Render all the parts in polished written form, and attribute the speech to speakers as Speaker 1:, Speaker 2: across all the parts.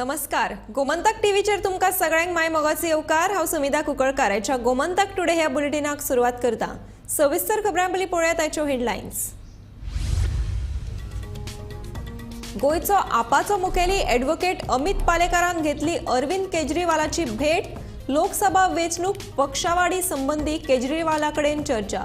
Speaker 1: नमस्कार, गोमंतक टीव्हीचेर तुमकां सगळ्यांक my मोगाचो येवकार. हांव सुमिता कुंकळकार हाच्या गोमंतक टुडे ह्या बुलेटिनाक सुरवात करता. सविस्तर खबरां पयलीं पळोवया ताच्यो हेडलायन्स. गोंयचो आपाचो मुखेली ॲडव्होकेट अमित पालेकारान घेतली अरविंद केजरीवालाची भेट. लोकसभा वेंचणूक पक्षावाडी संबंधी केजरीवाला कडेन चर्चा.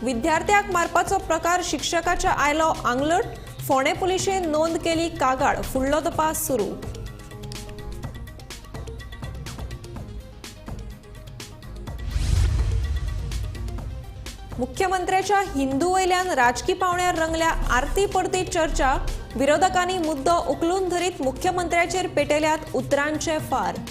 Speaker 1: विद्यार्थ्याक मारपाचो प्रकार शिक्षकाच्या आयलो आंगलट. फोंडें पुलिशेन नोंद केली कागाळ. फुडलो तपास सुरू. मुख्यमंत्र्याच्या हिंदू वयल्यान राजकी पावण्यार रंगल्या आरती परती चर्चा. विरोधकांनी मुद्दो उखलून धरीत मुख्यमंत्र्याचेर पेटयल्यात उतरांचे फार.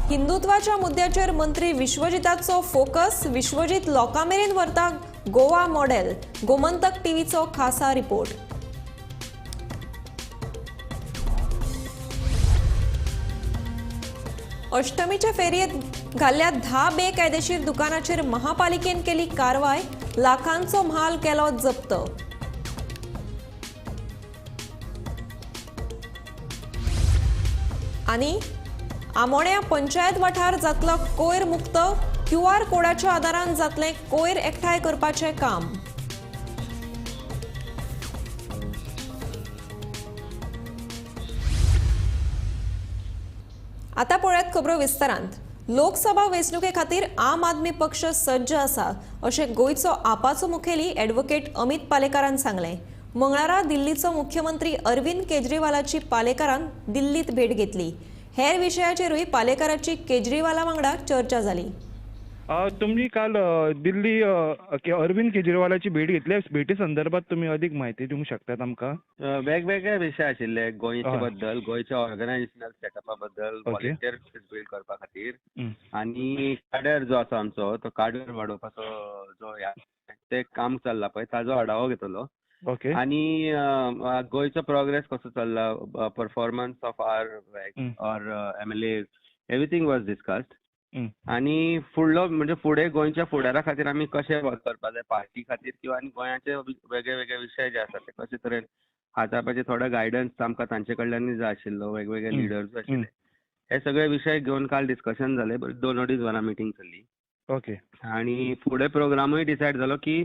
Speaker 1: हिंदुत्वाच्या मुद्द्याचेर मंत्री विश्वजिताचो फोकस. विश्वजीत लोकां मेरेन व्हरता गोवा मॉडेल. गोमंतक टीव्हीचो खासा रिपोर्ट. अष्टमीच्या फेरयेत घाल्ल्या 10 बेकायदेशीर दुकानाचेर महापालिकेन केली कारवाय. लाखांचो म्हाल केलो जप्त. आनी आमोण्या पंचायत वाठार जातलो कोयर मुक्त. क्यूआर कोडाच्या आदारान जातलें कोयर एकठांय करपाचें काम. आता पळयात खबरो विस्तारांत. लोकसभा वेंचणुके खातीर आम आदमी पक्ष सज्ज आसा अशें गोंयचो आपाचो मुखेली ॲडव्होकेट अमित पालेकारान सांगलें. मंगळारा दिल्लीचो मुख्यमंत्री अरविंद केजरीवालाची पालेकारान दिल्लीत भेट घेतली. हेर विशयाचेरूय पालेकाराची केजरीवाला वांगडा चर्चा जाली.
Speaker 2: तुमी काल दिल्ली अरविंद केजरीवालाची भेट घेतली. भेटी संदर्भात तुम्ही अधिक माहिती दिवंक शकतात आमकां?
Speaker 3: वेगवेगळे विशय आशिल्ले गोंयचे बद्दल, गोंयच्या ऑर्गनायझेशनल सेटअपा बद्दल, व्हॉलंटियर बिल्ड करपा खातीर, आनी काडर जो आसा आमचो तो काडर वाडोवपाचो जो ते काम चल्ला पळय ताजो आढावो घेतलो.
Speaker 2: ओके.
Speaker 3: आनी गोंयचो प्रोग्रेस कसो चल्ला, performance of our or M L A, everything was discussed. आनी फुडलो म्हणजे फुडें गोंयच्या फुडारा खातीर आमी कशें करपा जाय पार्टी खातीर किंवा आनी गोंयाचे वेगळे वेगळे विशय जे आसा ते कशे तरेन हाताळपाचे थोडो गायडन्स आमकां तांचे कडल्यानूय जाय आशिल्लो. वेगवेगळे लिडर्स आशिल्ले. हे सगळे विशय घेवन काल डिस्कशन जालें. 2-2.5 वरां मिटींग चल्ली.
Speaker 2: ओके.
Speaker 3: आनी फुडें प्रोग्रामूय डिसायड जालो की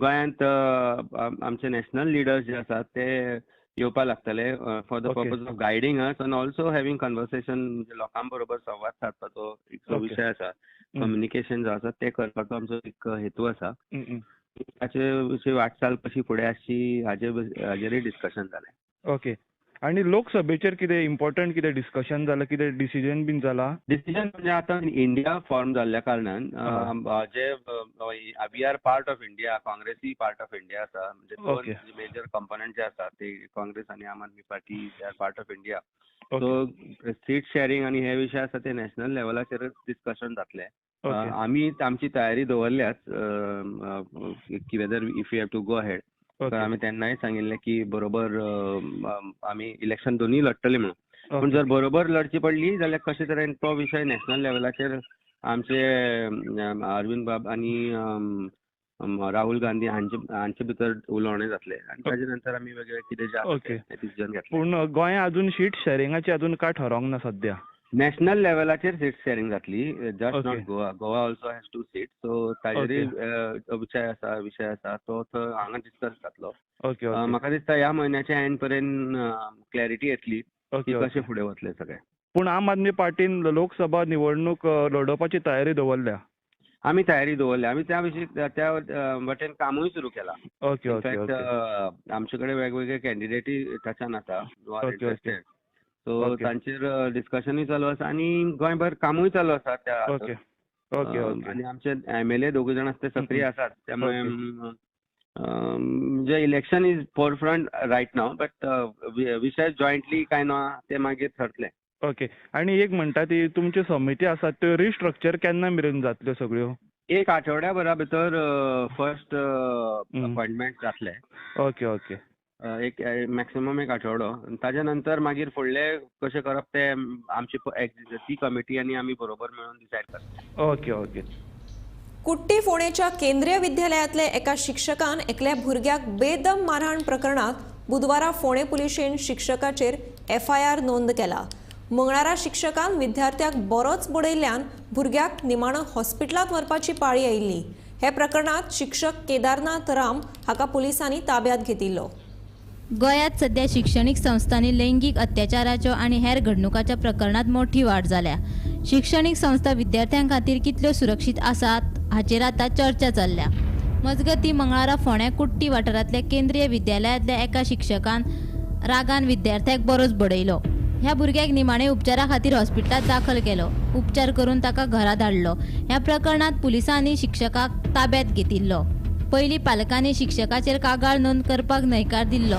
Speaker 3: गोंयांत आमचे नॅशनल लिडर्स जे आसात ते येवपा लागतले for the purpose of guiding us and also having conversation. म्हणजे लोकां बरोबर संवाद सादपाचो एक जो विशय आसा, कम्युनिकेशन जो आसा ते करपाचो आमचो एक हेतू आसा. ताचे विशीं वाटचाल कशी फुडें आसची हाजेरूय डिस्कशन जालें.
Speaker 2: ओके. आनी लोकसभेचेर कितें इम्पॉर्टंट कितें डिस्कशन जालां, कितें डिसिजन बीन जालां?
Speaker 3: डिसिजन म्हणजे आतां इंडिया फॉर्म जाल्ल्या कारणान जे we are part of India, काँग्रेसूय part of India आसा. म्हणजे दोन मेजर कंपोनंट जे आसा ते काँग्रेस आनी Aam Aadmi party, they are part of India. So seat sharing आनी हे विशय आसा ते नॅशनल लेवलाचेरच डिस्कशन जातलें. आमी आमची तयारी दवरल्याच की whether if you have to go ahead. आमी तेन्नाय सांगिल्लें की बरोबर आमी इलेक्शन दोनूय लढटले म्हणून. पूण जर बरोबर लढची पडली जाल्यार कशे तरेन तो विशय नॅशनल लेवलाचेर आमचे अरविंद बाब आनी राहुल गांधी हांचे भितर उलोवणें जातलें आनी ताजे नंतर आमी वेगळे कितें जे आसा तें डिसिजन घेतलें.
Speaker 2: पूण गोंया अजून सीट शॅरिंगाची अजून काय ठरोवंक ना सद्या?
Speaker 3: नॅशनल लेवलाचेर सीट शॅरिंग जातली, just not Goa. Goa also has 2 seat. So ताजेरूय विशय आसा तो हांगा डिस्कस जातलो. म्हाका दिसता ह्या म्हयन्याच्या एंड पर्यंत क्लॅरिटी येतली की कशें फुडें वतले सगळे.
Speaker 2: पूण आम आदमी पार्टीन लोकसभा निवडणूक लढोवपाची तयारी दवरल्या?
Speaker 3: आमी तयारी दवरल्या. आमी त्या विशीं त्या वटेन कामूय सुरू केलां. इनफॅक्ट आमचे कडेन वेगवेगळे कॅन्डिडेटूय ताच्यान आसा who are interested. सो तांचेर डिस्कशनूय चालू आसा आनी गोंयभर कामूय चालू आसा त्या. आनी आमचे एम एल ए दोगूय जाण आसा ते सक्रीय आसात. त्यामुळे म्हणजे election is forefront right now, but विशय जॉयंटली काय ना ते मागीर ठरतले.
Speaker 2: ओके. आनी एक म्हणटा ती तुमच्यो समिती आसात त्यो रिस्ट्रक्चर केन्ना मेरेन जातल्यो सगळ्यो?
Speaker 3: एक आठवड्या भरा भितर फर्स्ट अपॉयंटमेंट जातले.
Speaker 2: Okay okay.
Speaker 3: एक मॅक्सिमम एक आठवडो. ताज्या नंतर मागीर फुडले कशें करप ते आमची ती कमिटी आनी आमी बरोबर मेळून डिसायड करतले.
Speaker 2: Okay okay.
Speaker 1: कुट्टी फोंडेच्या केंद्रीय विद्यालयांतले एका शिक्षकान एकल्या भुरग्याक बेदम मारहाण प्रकरणात बुधवारा फोंडें पुलिशेन शिक्षकाचेर एफआयआर नोंद केला. मंगळारा शिक्षकान विद्यार्थ्याक बरोच बडयल्ल्यान भुरग्याक निमाणो हॉस्पिटलांत व्हरपाची पाळी आयिल्ली. हे प्रकरणात शिक्षक केदारनाथ राम हाका पुलिसांनी ताब्यात घेतिल्लो.
Speaker 4: गोंयांत सध्या शिक्षणीक संस्थांनी लैंगीक अत्याचाराच्यो आनी हेर घडणुकांच्या प्रकरणांत मोठी वाड जाल्या. शिक्षणीक संस्था विद्यार्थ्यां खातीर कितल्यो सुरक्षीत आसात हाचेर आतां चर्चा चल्ल्या. मजगतीं मंगळारा फोंड्या कुट्टी वाठारांतल्या केंद्रीय विद्यालयांतल्या एका शिक्षकान रागान विद्यार्थ्याक बरोच बडयलो. ह्या भुरग्याक निमाणे उपचारा खातीर हॉस्पिटलांत दाखल केलो. उपचार करून ताका घरा धाडलो. ह्या प्रकरणांत पुलिसांनी शिक्षकाक ताब्यात घेतिल्लो. पयलीं पालकांनी शिक्षकाचेर कागाळ नोंद करपाक न्हयकार दिल्लो.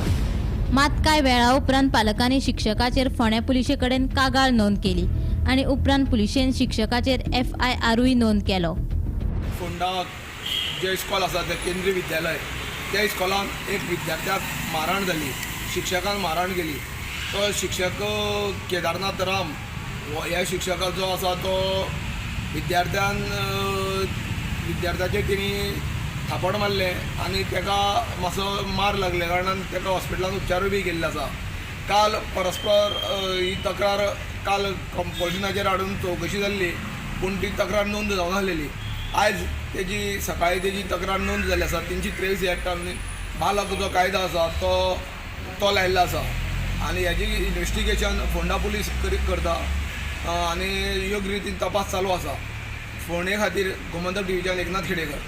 Speaker 4: मात कांय वेळा उपरांत पालकांनी शिक्षकाचेर फोंड्या पुलिशे कडेन कागाळ नोंद केली आनी उपरांत पुलिशेन शिक्षकाचेर एफआयआरूय नोंद केलो.
Speaker 5: फोंडा जे इस्कॉल आसा तें केंद्रीय विद्यालय, त्या इस्कॉलान एक विद्यार्थ्याक मारहाण जाली, शिक्षकान मारहाण केली. तो शिक्षक केदारनाथ राम ह्या शिक्षकाचो आसा तो विद्यार्थ्यान विद्यार्थ्याचेर तेणी थापट मारलें आनी ताका मातसो मार लागले कारणान ताका हॉस्पिटलान उपचारूय बी केल्ले आसा. काल परस्पर ही तक्रार काल कंपोजिशनाचेर हाडून चवकशी जाल्ली, पूण ती तक्रार नोंद जावनासलेली. आयज तेजी सकाळी तेजी तक्रार नोंद जाल्ली आसा. 323 एक्टान बाल हक्क जो कायदो आसा तो तो लायिल्लो आसा आनी हेजी इन्वेस्टिगेशन फोंडा पुलीस करता आनी योग्य रितीन तपास चालू आसा. फोंडे खातीर गोमंतक डिविजन एकनाथ खेडेकर.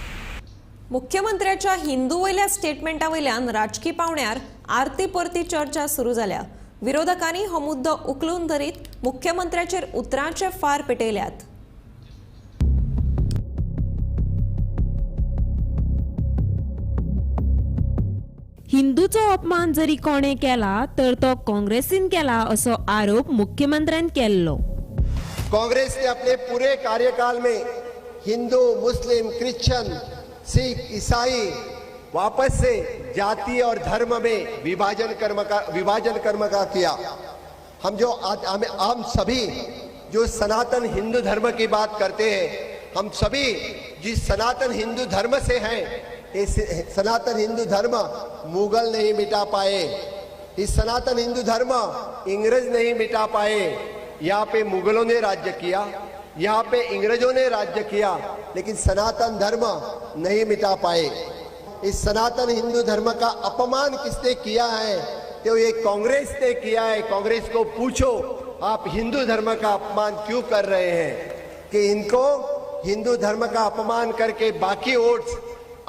Speaker 1: मुख्यमंत्र्याच्या हिंदू वयल्या स्टेटमेंटा वयल्यान राजकी पावण्यार आरती परती चर्चा सुरू जाल्या. विरोधकांनी हो मुद्दो उखलून धरीत मुख्यमंत्र्याचेर उतरांचे फार पेटयल्यात.
Speaker 6: हिंदूचो अपमान जरी कोणे केला तर तो काँग्रेसीन केला असो आरोप मुख्यमंत्र्यान केल्लो.
Speaker 7: कांग्रेस ने अपने पूरे कार्यकाल में हिंदू, मुस्लिम, क्रिश्चियन, सिख, ईसाई वापस से जाति और धर्म में विभाजन कर्म का किया. हम सभी जो सनातन हिंदू धर्म की बात करते हैं, हम सभी जिस सनातन हिंदू धर्म से हैं, ये सनातन हिंदू धर्म मुगल नहीं मिटा पाए, इस सनातन हिंदू धर्म इंग्रज नहीं मिटा पाए. यहाँ पे मुगलों ने राज्य किया, यहाँ पे इंग्रजों ने राज्य किया, लेकिन सनातन धर्म नहीं मिटा पाए. इस सनातन हिंदू धर्म का अपमान किसने किया है तो ये कांग्रेस ने किया है. कांग्रेस को पूछो आप हिंदू धर्म का अपमान क्यों कर रहे हैं, कि इनको हिंदू धर्म का अपमान करके बाकी वोट्स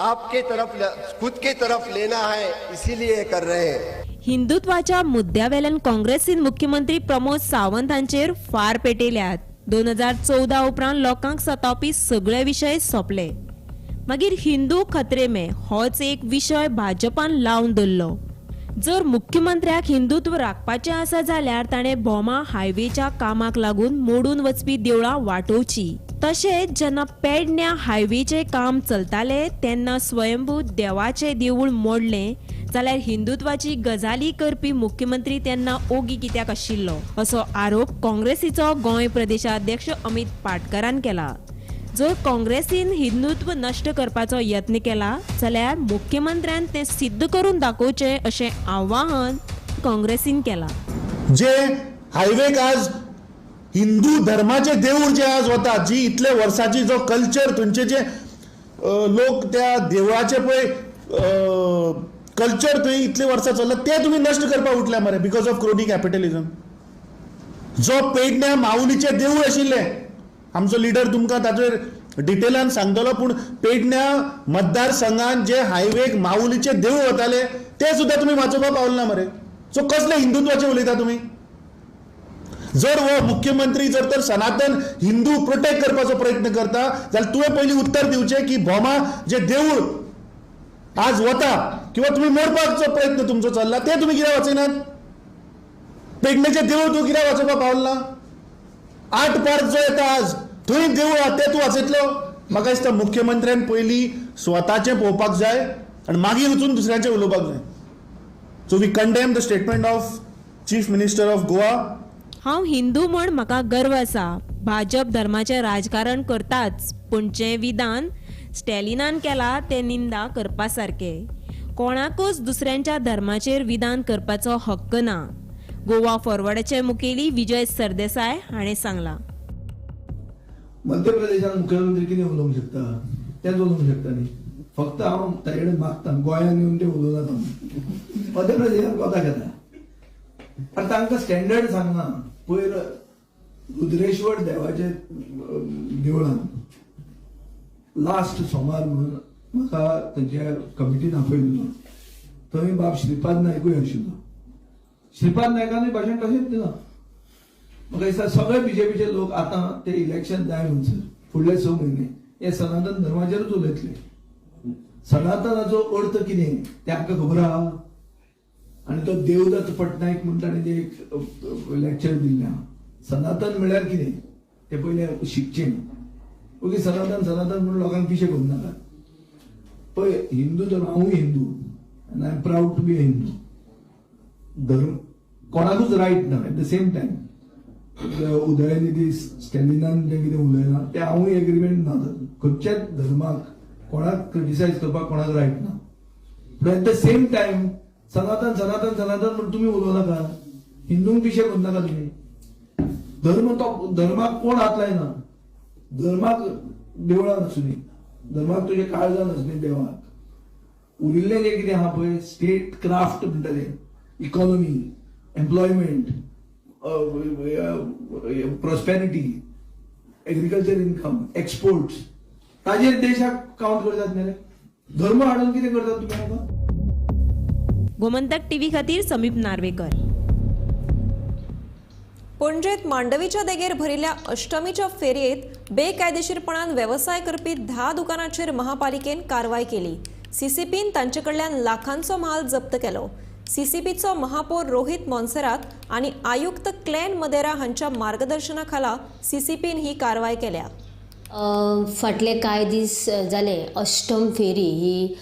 Speaker 7: आपके तरफ, खुद के तरफ लेना है, इसीलिए कर रहे हैं.
Speaker 6: हिंदुत्वाच्या मुद्द्यावेल्यान काँग्रेसीन मुख्यमंत्री प्रमोद सावंत हांचेर फार पेटयल्यात. 2014 उपरांत लोकांक सतावपी सगळे विशय सोंपले. मागीर हिंदू खतरे में होच एक विशय भाजपान लावन दवरलो. जर मुख्यमंत्र्याक हिंदुत्व राखपाचें आसा जाल्यार ताणें भोमा हायवेच्या कामाक लागून मोडून वचपी देवळां वाटोवची. तशेंच जेन्ना पेडण्या हायवेचें काम चलतालें तेन्ना स्वयंभू देवाचें देवूळ मोडलें जाल्यार हिंदुत्वाची गजाली करपी मुख्यमंत्री तेन्ना ओगी कित्याक आशिल्लो असो आरोप काँग्रेसीचो गोंय प्रदेशाध्यक्ष अमित पाटकरान केला. जर काँग्रेसीन हिंदुत्व नश्ट करपाचो यत्न केला जाल्यार मुख्यमंत्र्यान तें सिद्ध करून दाखोवचें अशें आवाहन काँग्रेसीन केलां.
Speaker 8: जे हायवेक आज हिंदू धर्माचे देवूळ जे आज वता, जी इतले वर्साची जो कल्चर थंयचे जे लोक त्या देवळाचे पळय कल्चर थंय इतले वर्सां चल्ला ते तुमी नश्ट करपाक उठल्या मरे because of crony capitalism. जो पेडण्या माऊलीचे देवूळ आशिल्लें, आमचो लिडर तुमकां ताचेर डिटेलान सांगतलो, पूण पेडण्या मतदारसंघान जे हायवेक माऊलीचे देवूळ वताले ते सुद्दां तुमी वाचोवपाक पावले ना मरे. सो कसले हिंदुत्वाचे उलयता तुमी? जर हो मुख्यमंत्री जर तर सनातन हिंदू प्रोटेक्ट करपाचो प्रयत्न करता जाल्यार तुवें पयलीं उत्तर दिवचें की भोमा जे देवूळ आज वता किंवा तुमी मोडपाचो प्रयत्न तुमचो चल्ला ते तुमी कित्याक वाचयनात? पेडणेचें देवूळ तूं कित्याक वाचोवपाक पावल ना? आठ पार्क जो येता आज थंय देवूळ आहा ते तूं वाचयतलो? म्हाका दिसता मुख्यमंत्र्यान पयलीं स्वताचें पळोवपाक जाय आनी मागीर वचून दुसऱ्यांचें उलोवपाक जाय. So we condemn the statement of chief minister of Goa.
Speaker 6: हांव हिंदू म्हण म्हाका गर्व आसा. भाजप धर्माचें राजकारण करताच, पूण जें विधान स्टॅलिनान केला ते निंदा करपा सारके. कोणाकूच दुसऱ्यांच्या धर्माचेर विधान करपाचो हक्क ना. गोवा फॉरवर्डाचे मुखेली विजय सरदेसाय हाणें सांगलां.
Speaker 5: मध्य प्रदेशात मुख्यमंत्री कितें उलोवंक शकता तेंच उलोवंक शकता न्ही. फक्त हांव ताजे कडेन मागता गोंयांत येवन ते उलोवं नाका. मध्य प्रदेशात कोता घेता आनी तांकां स्टँडर्ड सांगना. पयर रुद्रेश्वर देवाचे देवळान लास्ट सोमार म्हणून म्हाका तांच्या कमिटीन आपयल्लो. थंय बाब श्रीपाद नायकूय आशिल्लो. श्रीपाद नायकानूय भाशण तशेंच दिलां. म्हाका दिसता सगळे बीजेपीचे लोक आतां ते इलेक्शन जाय म्हणसर फुडले 6 म्हयने हे सनातन धर्माचेरूच उलयतले. सनातनाचो अर्थ कितें तें आमकां खबर आहा. आनी तो देवदत्त पटनायक म्हूण ताणें जें एक लेक्चर दिल्लें आहा, सनातन म्हळ्यार कितें तें पयलें शिकचें. ओके, सनातन सनातन म्हणून लोकांक पिशें करूं नाका. पळय, हिंदू धर्म, हांवूय हिंदू आनी I am proud to be a Hindu. धर्म कोणाकूच रायट ना. At the same time Udhayanidhi स्टॅलिनान जें कितें उलयलां तें हांवूय एग्रीमेंट ना. खंयच्याच धर्माक कोणाक क्रिटिसायज करपाक कोणाक रायट ना. पूण एट the same time सनातन सनातन सनातन म्हूण तुमी उलोवं नाका. हिंदूंक पिशे करूं नाका तुमी. धर्म तो धर्माक कोण हात लायना. धर्माक देवळान आसूं, धर्माक तुजे काळजान आसूं देवाक. उरिल्लें जें कितें आहा पळय, स्टेट क्राफ्ट म्हणटा तें, economy, employment, prosperity, agriculture income, exports, ताजेर देशाक कावंट करतात मरे. धर्म हाडून कितें करतात तुमी आतां?
Speaker 6: गोमंतक टीव्ही खातीर समीप नार्वेकर.
Speaker 1: पणजेत मांडवीच्या देगेर भरिल्ल्या अष्टमीच्या फेरयेत बेकायदेशीरपणान वेवसाय करपी 10 दुकानांचेर महापालिकेन कारवाय केली. सीसीपीन तांचे कडल्यान लाखांचो म्हाल जप्त केलो. सीसीपीचो महापौर रोहित मोन्सेरात आनी आयुक्त क्लॅन मदेरा हांच्या मार्गदर्शनाखाला सीसीपीन ही कारवाय केल्या.
Speaker 9: फाटले कांय दीस जाले अष्टम फेरी ही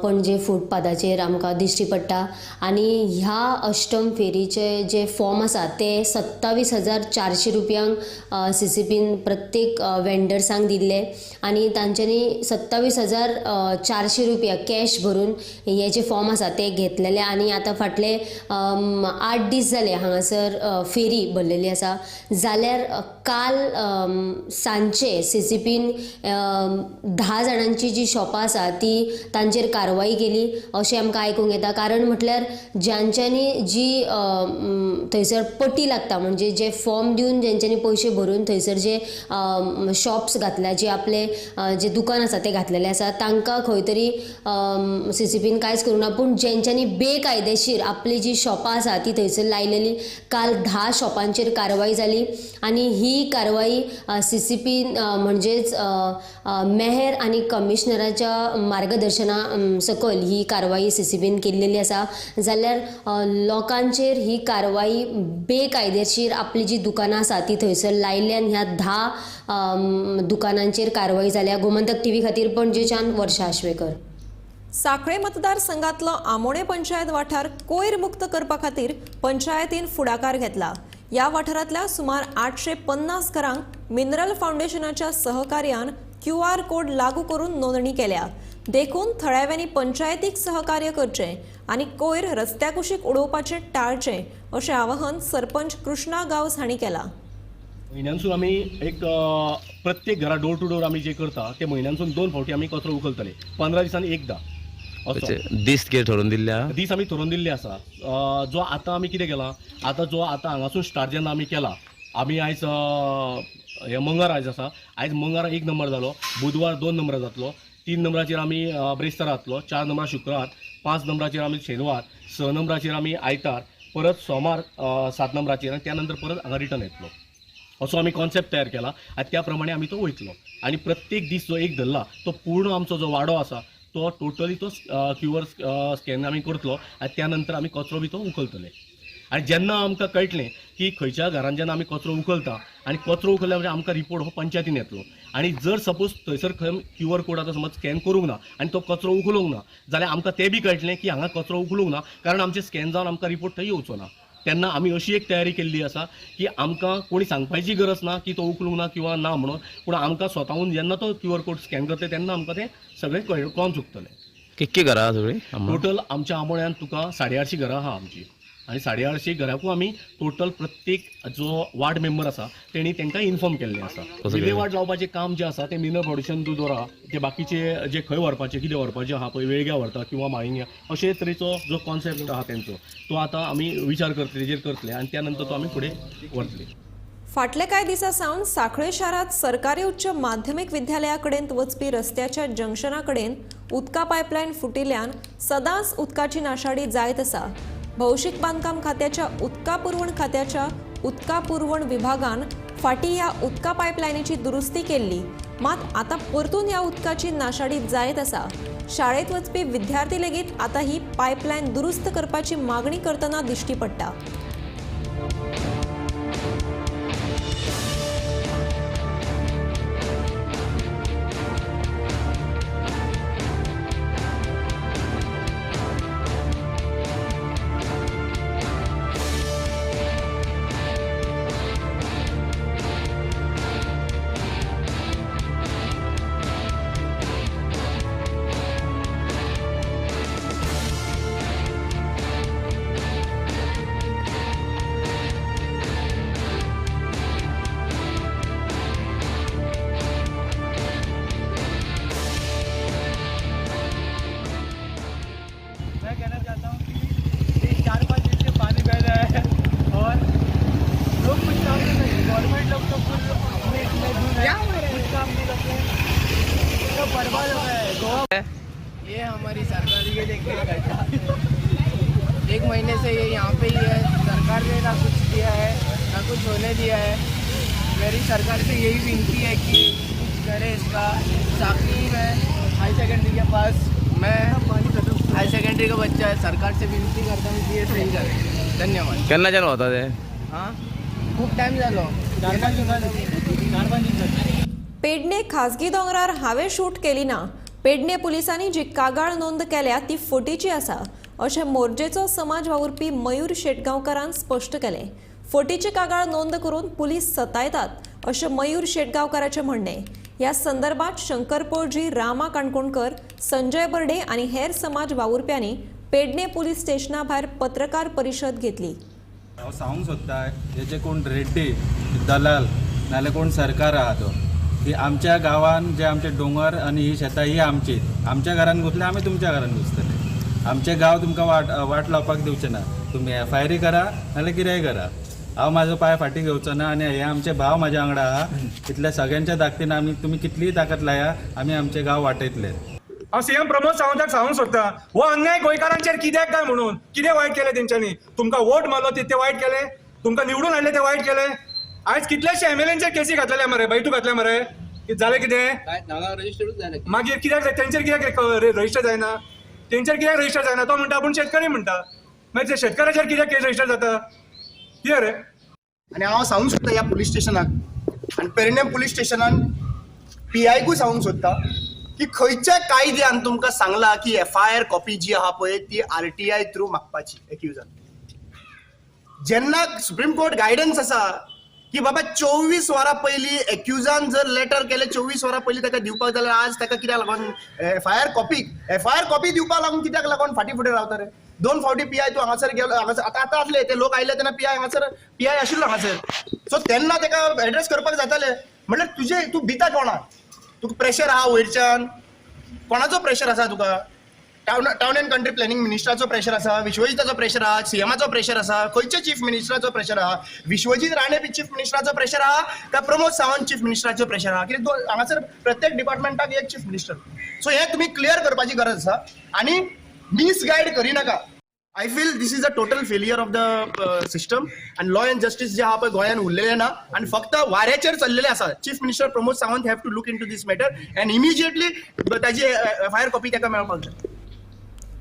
Speaker 9: पणजे फुटपाथाचेर आमकां दिश्टी पडटा आनी ह्या अष्टम फेरीचे जे फॉर्म आसा ते 27,400 रुपयांक सीसीपीन प्रत्येक वेंडर्सांक दिल्ले आनी तांच्यांनी 27,400 रुपया कॅश भरून हे जे फॉर्म आसा ते घेतलेले आनी आतां फाटले 8 दीस जाले हांगासर फेरी भरलेली आसा. जाल्यार काल सांजचे सीसीपीन 10 जाणांची जी शॉपां आसा ती तांचेर कारवाई केली अशें आमकां आयकूंक येता. कारण म्हटल्यार ज्यांच्यांनी जी थंयसर पटी लागता म्हणजे जे फॉर्म दिवन ज्यांच्यांनी पयशे भरून थंयसर जे शॉप्स घातल्या, जे आपले जे दुकान आसा ते घातलेले आसा तांकां खंय तरी सीसीपीन कांयच करूंक ना. पूण ज्यांच्यांनी बेकायदेशीर आपली जी शॉपां आसा ती थंयसर लायलेली काल 10 शॉपांचेर कारवाई जाली आनी ही कारवाई सीसीपीन म्हणजेच मेहर आनी कमिशनराच्या मार्गदर्शना सकयल ही कारवाई सीसीपीन केल्लेली आसा. जाल्यार लोकांचेर ही कारवाई बेकायदेशीर आपली जी दुकानां आसा ती थंयसर लायिल्ल्यान ह्या 10 दुकानांचेर कारवाई जाल्या. गोमंतक टीव्ही खातीर पणजेच्यान वर्षा आश्वेकर.
Speaker 1: साखळे मतदारसंघातलो आमोणे पंचायत वाठार कोयर मुक्त करपा खातीर पंचायतीन फुडाकार घेतला. ह्या वाठारांतल्या सुमार 850 घरांक मिनरल फावंडेशनाच्या सहकार्यान QR code लागू करून नोंदणी केल्या. देखून थळाव्यांनी पंचायतीक सहकार्य करचें आनी कोयर रस्त्या कुशीक उडोवपाचें टाळचें अशें आवाहन सरपंच कृष्णा गांवस हांणी केलां.
Speaker 10: म्हयन्यानसून आमी एक प्रत्येक घरा डोर टू डोर आमी जे करता ते म्हयन्यानसून 2 फावटी आमी कचरो उखलतले, 15 दिसांनी एकदां.
Speaker 11: दीस कितें ठरोवन दिल्ले आहा?
Speaker 10: दीस आमी ठरोवन दिल्ले आसा. जो आतां आमी कितें केलां, आतां जो आतां हांगासून स्टार्ट जेन्ना आमी केला, आमी आयज हे मंगळार आयज आसा, आयज मंगळार 1 नंबर जालो, बुधवार 2 नंबर जातलो, 3 नंबराचेर आमी ब्रेस्तार जातलो, 4 नंबरार शुक्रार, 5 नंबराचेर आमी शेनवार, 6 नंबराचेर आमी आयतार, परत सोमार 7 नंबराचेर आनी त्या नंतर परत हांगा रिटर्न येतलो. असो आमी कॉन्सेप्ट तयार केला आनी त्या प्रमाणे आमी तो वयतलो. आनी प्रत्येक दीस जो एक धरला तो पूर्ण आमचो जो वाडो आसा तो टोटली तो क्यूआर स्कॅन आमी करतलो आनी त्या नंतर आमी कचरो बी तो उखलतले. आनी जेन्ना आमकां कळटलें की खंयच्या घरान जेन्ना आमी कचरो उखलता आनी कचरो उखलल्या म्हणजे आमकां रिपोर्ट हो पंचायतीन येतलो. आनी जर सपोज थंयसर खंय क्यूआर कोड आतां समज स्कॅन करूंक ना आनी तो कचरो उखलूंक ना जाल्यार आमकां तें बी कळटलें की हांगा कचरो उखलूंक ना, कारण आमचें स्कॅन जावन आमकां रिपोर्ट थंय येवचो ना. तेन्ना आमी अशी एक तयारी केल्ली आसा की आमकां कोणी सांगपाची गरज ना की तो उखलूंक ना किंवा ना म्हणून, पूण आमकां स्वताहून जेन्ना तो क्यू आर कोड स्कॅन करतले तेन्ना आमकां तें सगळें कळोन चुकतलें.
Speaker 11: कितकी घरां सगळीं?
Speaker 10: टोटल आमच्या आमोण्यान तुका 850 घरां आहा आमची आनी 850 घराकूय आमी टोटल प्रत्येक जो वार्ड मेंबर आसा तेणी तांकां इन्फॉर्म केल्लें आसा. विलेवाट लावपाचें काम जें आसा तें मिनर फावंडेशन द्वारा ते बाकीचे जे खंय व्हरपाचें कितें व्हरपाचें आहा पळय, वेळग्या व्हरता किंवा माळिंग्या अशे तरेचो जो कॉन्सेप्ट आहा तेंचो तो आतां आमी विचार करतले, तेजेर करतले आनी त्या नंतर तो आमी फुडें व्हरतले.
Speaker 1: फाटले कांय दिसां सावन सांखळे शारांत सरकारी उच्च माध्यमीक विद्यालया कडेन वचपी रस्त्याच्या जंक्शना कडेन उदका पायपलायन फुटिल्ल्यान सदांच उदकाची नाशाडी जायत आसा. भौशीक बांदकाम खात्याच्या उदका पुरवण खात्याच्या उदका पुरवण विभागान फाटीं ह्या उदका पायपलायनीची दुरुस्ती केल्ली, मात आतां परतून ह्या उदकाची नाशाडी जायत आसा. शाळेंत वचपी विद्यार्थी लेगीत आतां ही पायपलायन दुरुस्त करपाची मागणी करतना दिश्टी पडटा.
Speaker 12: ये हमारी सरकार, ये देखिए एक महीने से ये यहाँ पे ही है। सरकार ने ना कुछ दिया है ना कुछ होने दिया है। मेरी सरकार से यही विनती है कि कुछ करे इसका। साकरी में हाई सेकेंडरी के पास मैं हाई सेकेंडरी का बच्चा है, सरकार से विनती करता हूँ कि ये सही करे। धन्यवाद.
Speaker 11: केन्नाच्यान वता ते?
Speaker 12: हाँ, खूब टायम जालो, 4-5 दिवस.
Speaker 1: पेडणे खाजगी दोंगरार हांवें शूट केली ना, पेडणे पुलिसांनी जी कागाळ नोंद केल्या ती फटीची आसा अशें मोर्जेचो समाज वावुरपी मयूर शेटगांवकारान स्पश्ट केलें. फटीची कागाळ नोंद करून पुलीस सतायतात अशें मयूर शेटगांवकाराचें म्हणणें. ह्या संदर्भात शंकर पोळजी, रामा काणकोणकर, संजय बर्डे आनी हेर समाज वावुरप्यांनी पेडणे पुलीस स्टेशना भायर पत्रकार परिशद घेतली.
Speaker 13: हांव सांगूंक सोदता हे जे कोण रेड्डी दलाल नाल्यार कोण सरकार आहा तो की आमच्या गांवान जे आमचे दोंगर आनी ही शेतां ही आमची, आमच्या घरान घुसले आमी तुमच्या घरान घुसतले. आमचे गांव तुमकां वाट लावपाक दिवचे ना. तुमी एफ I R करा नाल्यार कितेंय करा, हांव म्हाजो पांय फाटीं घेवचो ना. आनी हे आमचे भाव म्हाज्या वांगडा आहा, इतल्या सगळ्यांच्या ताकदीन आमी तुमी कितलीय ताकद लाया आमी आमचे गांव वाटयतले.
Speaker 14: हांव सीएम प्रमोद सावंताक सांगूंक सोदता हो अन्याय गोंयकारांचेर कित्याक काय म्हणून, कितें वायट केलें तेंच्यांनी? तुमकां वोट मारलो ते वायट केलें, तुमकां निवडून हाडलें ते वायट केलें. आयज कितलेशे एमएलएंचेर केसी घातलेले मरे, बैठू घातले मरे, जालें कितें? मागीर कित्याक तेंचेर कित्याक रजिस्टर जायना? तेंचेर कित्याक रजिस्टर जायना? तो म्हणटा आपूण शेतकरी म्हणटा, मागीर शेतकऱ्याचेर कित्याक केस रजिस्टर जाता? कितें रे?
Speaker 15: आनी हांव सांगूंक सोदता ह्या पुलीस स्टेशनाक आनी पेडणे पुलीस स्टेशनान पी आयकूय सांगूंक सोदता की खंयच्या कायद्यान तुमकां सांगलां की एफ I R copy जी आहा पळय ती आर टी I through मागपाची एक्युजान. जेन्ना सुप्रीम कोर्ट गायडन्स आसा की बाबा 24 वरां पयलीं एक्युजान जर लेटर केलें 24 वरां पयलीं ताका दिवपाक जाल्यार आज ताका कित्याक लागून F I R copy दिवपाक लागून कित्याक लागून फाटीं फुडें रावता रे? 2 फावटी पी I तूं हांगासर गेलो, हांगासर आतां आतां आसले ते लोक आयले तेन्ना पी I हांगासर पी I आशिल्लो हांगासर, सो तेन्ना ताका एड्रेस करपाक जातालें. म्हणल्यार तुजें तूं भिता कोणाक? तुका प्रेशर आहा वयरच्यान? कोणाचो प्रेशर आसा तुका? टावन एंड कंट्री प्लॅनिंग मिनिस्टराचो प्रेशर आसा, विश्वजीताचो प्रेशर आहा, सीएमाचो प्रेशर आसा, खंयच्या चीफ मिनिस्टराचो प्रेशर आहा? विश्वजीत राणे बी चीफ मिनिस्टराचो प्रेशर आहा काय प्रमोद सावंत चीफ मिनिस्टराचो प्रेशर आहा? कित्याक हांगासर प्रत्येक डिपार्टमेंटाक एक चीफ मिनिस्टर. सो हें तुमी क्लियर करपाची गरज आसा आनी misguide करिनाका. I feel this is a total failure of the system and law and justice जे आहा पळय गोंयान उरलेलें ना आनी फक्त वाऱ्याचेर चल्लेलें आसा. Chief minister Pramod Sawant have to look into this matter and immediately ताजी एफ I R copy ताका मेळपाक जाय.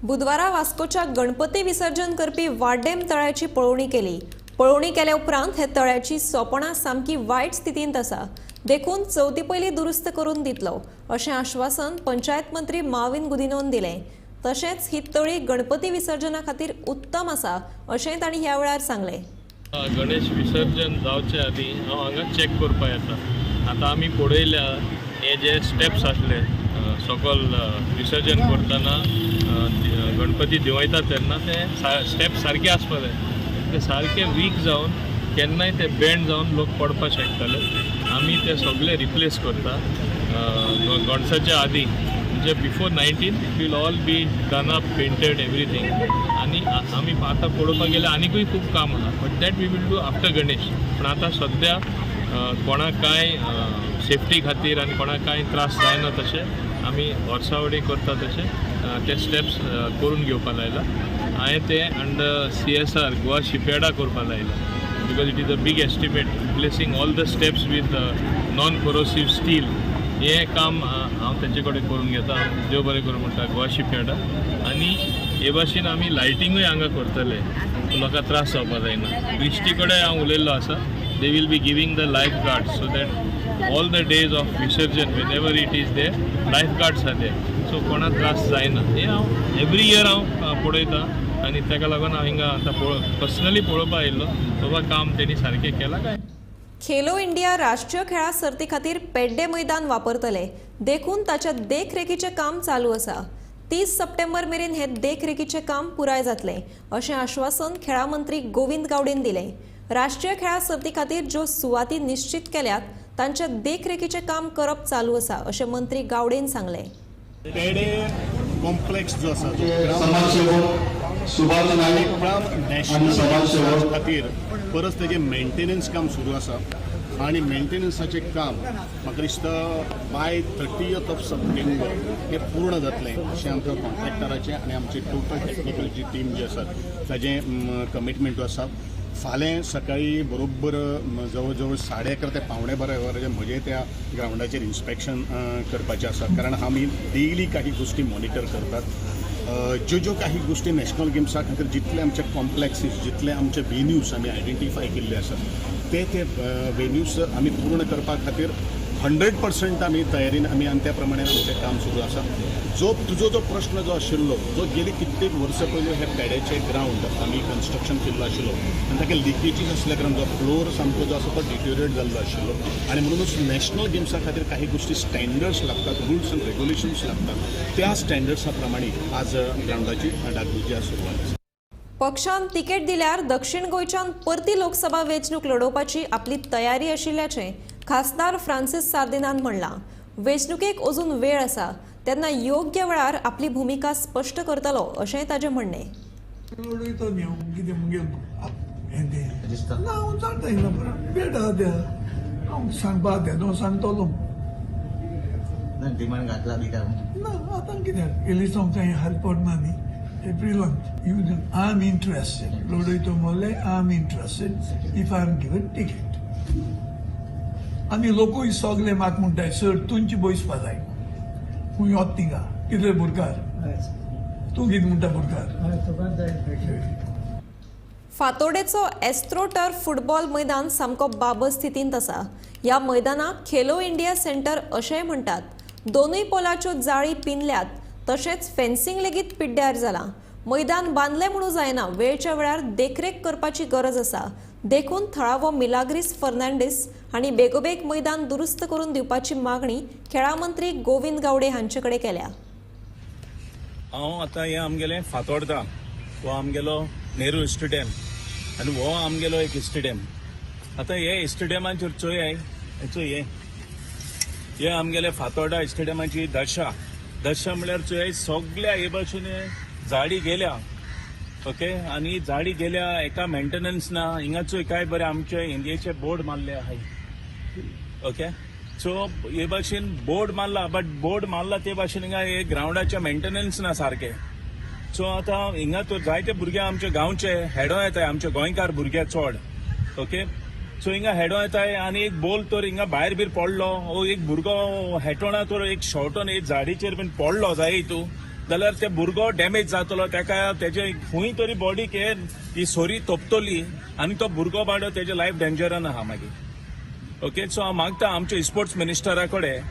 Speaker 1: बुधवारा वास्कोच्या गणपती विसर्जन करपी वाड्डेम तळ्याची पळोवणी केली. पळोवणी केल्या उपरांत हे तळ्याची सोपणां सामकी वायट स्थितींत आसा, देखून चवथी पयलीं दुरुस्त करून दितलो अशें आश्वासन पंचायत मंत्री माविन गुदिनोन दिलें. तशेंच ही तळी गणपती विसर्जना खातीर उत्तम आसा अशेंय तांणी ह्या वेळार सांगलें.
Speaker 16: गणेश विसर्जन जावचे आदी हांव हांगा चॅक करपाक येता. आतां आमी पळयल्या हे जे स्टेप्स आसले सकल विसर्जन करतना गणपती देंवयता तेन्ना ते स्टेप्स सारके आसपा जाय. ते सारके वीक जावन केन्नाय ते बेंड जावन लोक पडपाक शकताले. आमी ते सगळे रिप्लेस करता गणसाच्या आदी, म्हणजे before 19 it will all be done up, painted everything. आनी आमी आतां पळोवपाक गेल्यार आनिकूय खूब काम आसा, but that we will do after Ganesh. पूण आतां सद्या कोणाक कांय सेफ्टी खातीर आनी कोणाक कांय त्रास जायना तशें आमी वर्सावडी करता तशें ते स्टेप्स करून घेवपाक लायला. हांवें ते अंडर CSR Goa शिपयार्डा करपाक लायला, because it is a big estimate replacing all the steps with non corrosive steel. हें काम हांव तेंचे कडेन करून घेता. देव बरें करूं म्हणटा गोवा शिपयार्डा. आनी हे भाशेन आमी लायटिंगूय हांगा करतले, लोकांक त्रास जावपाक जायना. क्रिस्टी कडेन हांव उलयल्लो आसा, they will be giving the life guards so that all the days of Visarjan whenever it is there life guards are there, so कोणाक त्रास जायना. हें हांव एवरी इयर हांव पळयता आनी ताका लागून हांव हिंगा आतां पर्सनली पळोवपाक आयिल्लो बाबा काम तेणी सारकें केलां काय.
Speaker 1: खेलो इंडिया राष्ट्रीय खेळां सर्ती खातीर पेड्डे मैदान वापरतले, देखून ताच्या देखरेखीचें काम चालू आसा. 30 सप्टेंबर मेरेन हे देखरेखीचें काम पुराय जातलें अशें आश्वासन खेळां मंत्री गोविंद गावडेन दिलें. राष्ट्रीय खेळां सर्ती खातीर ज्यो सुवाती निश्चित केल्यात तांच्या देखरेखीचें काम करप चालू आसा अशें मंत्री गावडेन सांगलें.
Speaker 17: पेडे कॉम्प्लेक्स जो आसा
Speaker 18: सुभाष नाईक
Speaker 17: नॅशनल खातीर परत तेजें मेंटेनन्स काम सुरू आसा आनी मेंटेनन्साचें काम म्हाका दिसता बाय 30th of September हें पूर्ण जातलें अशें आमकां कॉन्ट्रॅक्टराचें आनी आमची टोटल टॅक्निकल जी टीम जी आसा ताजें कमिटमेंट आसा. फाल्यां सकाळी बरोबर जवळ जवळ 11:30 ते 11:45 वरांचेर म्हजें त्या ग्रावंडाचेर इन्स्पेक्शन करपाचें आसा, कारण आमी डेली काही गोश्टी मॉनिटर करतात. ज्यो ज्यो काही गोश्टी नॅशनल गेम्सा खातीर जितले आमचे कॉम्प्लेक्सीस, जितले आमचे वेन्यूज आमी आयडेंटिफाय केल्ले आसात ते ते वेन्यूज आमी पूर्ण करपा खातीर 100% आमी तयारीन आमी आनी त्या प्रमाणे आमचें काम सुरू आसा. जो तुजो जो प्रश्न जो आशिल्लो जो गेली कित्येक वर्सां पयलीं हे पेड्याचे ग्रावंड आमी कन्स्ट्रक्शन केल्लो आशिल्लो आनी ताका लिकेजीस आसल्या कारणान जो फ्लोर सामको जो आसा तो डिटेरिएट जाल्लो आशिल्लो आनी म्हणूनच नॅशनल गेम्सा खातीर काही गोश्टी स्टँडर्ड्स लागतात, रुल्स एंड रेग्युलेशन्स लागतात, त्या स्टँडर्ड्सा प्रमाणे आज ग्रावंडाची डागडुजी आज सुरवात आसा.
Speaker 1: पक्षान तिकेट दिल्यार दक्षिण गोंयच्यान परती लोकसभा वेंचणूक लढोवपाची आपली तयारी आशिल्ल्याचें खासदार फ्रांसीस सार्दिनान म्हणलां. वेंचणुकेक अजून वेळ आसा तेन्ना योग्य वेळार आपली भुमिका स्पश्ट करतलो अशेंय ताजें म्हणणें.
Speaker 18: एप्रिलांत I am interested लडयतो म्हणलें I am interested if I am given ticket. आनी लोकूय सगळे म्हाका म्हणटाय सर तुमची बसपा जाय, खूंय वता थिंगा कितले बोरकार तूं कितें म्हणटा बोरकार.
Speaker 1: फातोडेचो एस्ट्रो टर्फ फुटबॉल मैदान सामको बाबत स्थितींत आसा. ह्या मैदानाक खेलो इंडिया सेंटर अशेंय म्हणटात. दोनूय पोलाच्यो जाळी पिनल्यात तशेंच फेन्सिंग लेगीत पिड्ड्यार जालां. मैदान बांदलें म्हणून जायना, वेळच्या वेळार देखरेख करपाची गरज आसा. देखून थळावो मिलाग्रीस फर्नांडीस हांणी बेगोबेग मैदान दुरुस्त करून दिवपाची मागणी खेळां मंत्री गोविंद गावडे हांचे कडेन केल्या.
Speaker 19: हांव आतां हें आमगेलें फातोर्डा हो आमगेलो नेहरू स्टेडियम आनी हो आमगेलो एक स्टेडियम. आतां हे स्टेडियमाचेर चोय चोय हे आमगेले फातोर्डा स्टेडियमाची दशा. दशा म्हणल्यार चोय सगळ्या हे भाशेन झाडी गेल्या, ओके, आनी झाडी गेल्या एका मेंटेनन्स ना. हिंगा चोय काय बरें आमचे इंडियेचे बोर्ड मारले आहाय, ओके. सो हे भाशेन बोर्ड मारला, बट बोर्ड मारला ते भाशेन हिंगा हे ग्रावंडाचे मेंटेनन्स ना सारकें. सो आतां हिंगा तर जायते भुरगे आमचे गांवचे हेडो येताय, आमचे गोंयकार भुरगे चड, ओके. सो हिंगा हेडो येताय आनी एक बोल तर हिंगा भायर बीर पडलो, ओ एक भुरगो हेटोणा तर एक शॉर्टोन एक झाडीचेर बीन पडलो जाय तूं जाल्यार ते भुरगो डॅमेज जातलो, ताका तेजे खंय तरी बॉडीक हे ही सोरी तोपतली आनी तो भुरगो बाडो तेजे लायफ डेंजरान आहा मागीर, ओके. सो हांव मागता आमच्या स्पोर्ट्स मिनिस्टरा कडेन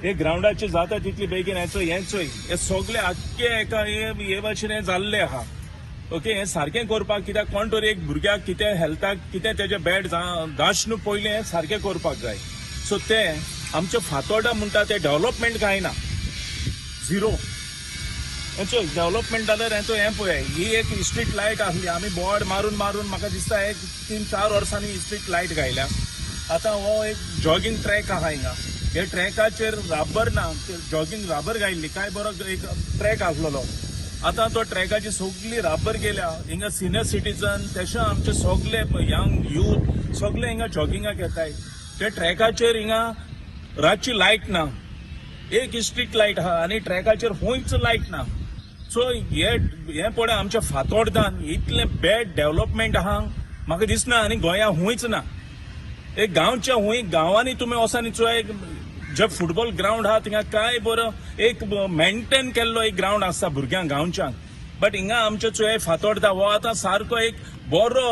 Speaker 19: हे ग्रावंडाचे जाता तितली बेगीन हेचो हें चोय, हे सगळे आख्खे एका हे भाशेन हें जाल्लें आहा. ओके, हें सारकें करपाक कित्याक कोण तरी एक भुरग्याक कितें हेल्थाक कितें तेजें बॅड दाश्न पयलें हें सारकें करपाक जाय. सो तें आमच्या फातोर्डा म्हणटा तें डेव्हलपमेंट कांय ना, झिरो. हेचो डेव्हलपमेंट जाल्यार हेचो हें पळय, ही एक स्ट्रीट लायट आसली, आमी बोर्ड मारून मारून म्हाका दिसता एक 3-4 वर्सांनी स्ट्रीट लायट घायल्या. आतां हो एक जॉगींग ट्रॅक आहा हिंगा, हे ट्रॅकाचेर राबर ना, जॉगींग राबर घायल्ली, काय बरो एक ट्रॅक आसलेलो. आतां तो ट्रॅकाची सगली राबर गेल्या. हिंगा सिनियर सिटीजन तशें आमचे सगले यंग यूथ सगले हिंगा जॉगिंगाक येताय. त्या ट्रॅकाचेर हिंगा रातची लायट ना, एक स्ट्रीट लायट आहा आनी ट्रॅकाचेर खंयच लायट ना. सो हे पळय आमच्या फातोर्डान इतलें बॅड डेव्हलपमेंट आहा म्हाका दिसना आनी गोंया खंयच ना. एक गांवच्या हुंय गांवांनी तुमी वचून चोय, जे फुटबॉल ग्रावंड आहा थिंगा काय बरो एक मेंटेन केल्लो एक ग्रावंड आसता भुरग्यांक गांवच्यांक, बट हिंगा आमचे चोय फातोर्डा हो आतां सारको एक बरो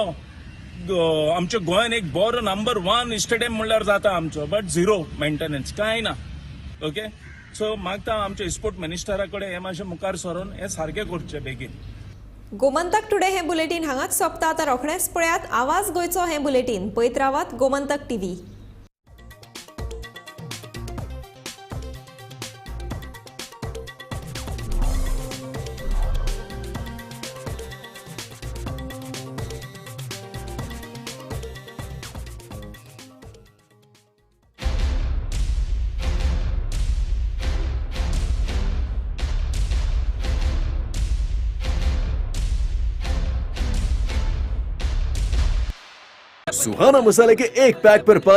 Speaker 19: आमच्या गोंयान एक बरो नंबर 1 स्टेडियम म्हणल्यार जाता आमचो, बट झिरो मेंटेनन्स कांय ना. ओके, सो मागता आमच्या स्पोर्ट मिनिस्टरा कडेन हें मातशें मुखार सरून हें सारकें करचें बेगीन.
Speaker 1: गोमंतक टुडे हें बुलेटीन हांगाच सोंपता. आतां रोखडेंच पळयात आवाज गोंयचो हें बुलेटीन. पळयत रावात गोमंतक टीव्ही.
Speaker 20: सुहाना मसाले के एक पैक पर पाई